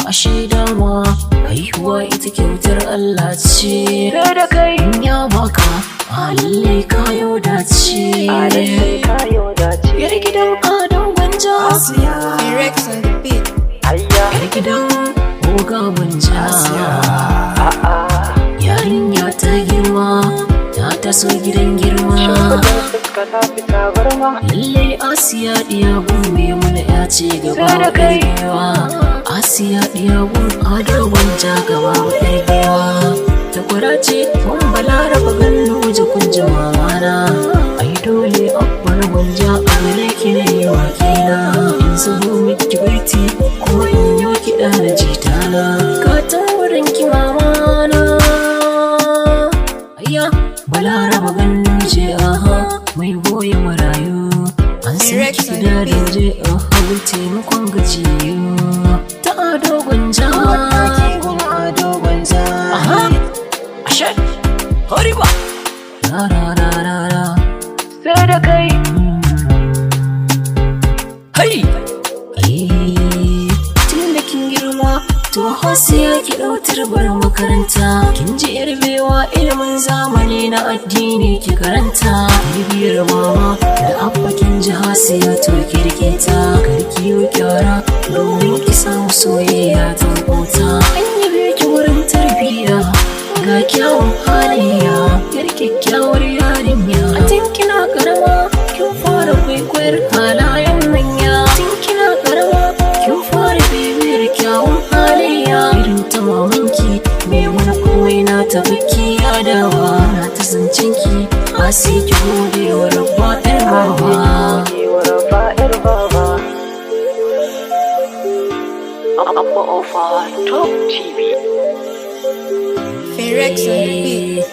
Ashe dama haihuwa ita kyautar Allah ce. Sai da kai. In ya baka a lalle kayo dace. A lalle kayo dace. Yar gidan Ado Gwanja. Asiya. Rex on the beat. Ayya. Yar gidan Oga Gwanja. Asiya. A'a. Yarinya ta girma, ta taso gidan girma. Shimfiɗin fuska ta fi tabarma. Lallai Asiya ɗiya gun mai mana ya ce gaba Sai da kai. Giwa. Asiya ɗiya gun Ado Gwanja gaba wa giwa. Takwara ce mun Balaraba Ganduje kun ji mamana. Ai dole Abba na Gwanja a gare ki ne wakina. In zubo miki baiti kuma in yi kiɗa na jitana. Ka tambarin ki mamana. Ayya, Balaraba Ganduje, aha, mai goya marayu. An san ki da waje, aha, gun taimakon gajiyu. Ta Ado Gwanja. Ɗaki gun Ado Gwanja. Aha, ashe, horiba. Ra ra ra ra ra. Sai da kai. Hai! Tun da kin girma, to Hasiya ki ɗau turbar makaranta. Kin ji yar bewa, ilimin zamani na addini ki karanta. Bibiyar mama da abba kin ji Hasiya, to ki rike ta. Kar ki yi kyara domin ki samu soyayya ta makota. An yabe ki wurin tarbiyya, ga kyawun halayya, yar kyakkyawar yarinya. A tun kina karama, kin fara kwaikwayar halayen manya. Tun kina karama, kin fara bibiyar kyawun halayya. Irin ta mamanki, mai wani komai na tafi ki yadawa. Na ta zancen ki, Asi ki gode wa Rabba 'yar baba. Gode wa Rabba 'yar baba. Abba Ofa Top TV. Rex on the beat.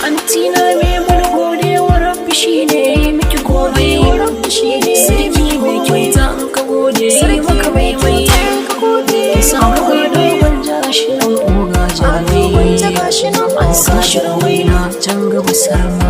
Antina mai mana gode wa Rabbi shine miki komai. Rabbi shine sarki mai kyauta, in ka gode maka mai mai. Ki samu Ado Gwanja shi nan oga jarumai. Gwanja gashi nan An sa shi waina can gaba sarma.